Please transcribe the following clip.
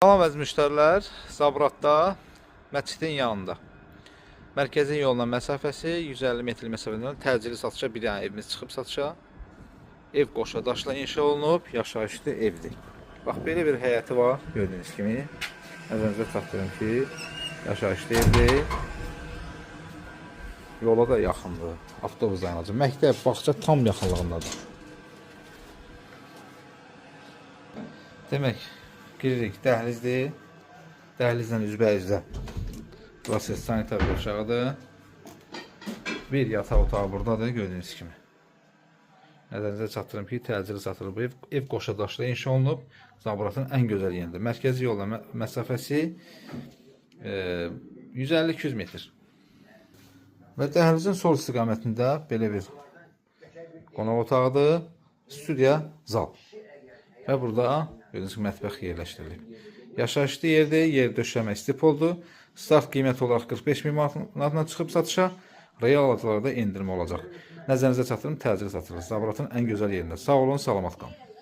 Salam əziz müştərilər, Zabratda məscidin yanında. Mərkəzin yoluna məsafəsi 150 metr məsafədən təcili satışa bir dənə evimiz çıxıb satışa. Ev qoşa daşla inşa olunub, yaşayışlı evdir. Bax belə bir həyəti var, gördüyünüz kimi. Nəzərinizə çatdırım ki, yaşayışlı evdir. Yola da yaxındır. Avtobus dayanacaq. Məktəb, bağça tam yaxınlığındadır. Demək, giririk, dəhlizdir. Dəhlizlə üzbəyüzdə. Burası sanitar qovşağıdır. Bir yataq otağı buradadır, gördüyünüz kimi. Nəzərinizə çatdırım ki, təcili satılır bu ev. Ev qoşa daşla inşa olunub. Zabratın ən gözəl yerində. Mərkəzi yolla məsafəsi 150-200 metr. Və dəhlizin sol istiqamətində belə bir qonaq otağıdır. Studiya, zal. Və burada gördüyünüz kimi mətbəx yerləşdirilib. Yaşayışlı yerdir, yer döşəmə istipoldur. Start qiyməti olaraq 45 min manatla çıxıb satışa. Real alıcılarda endirim olacaq. Nəzərinizə çatdırım, təcili satılır. Zabratın ən gözəl yerində. Sağ olun, salamat qalın.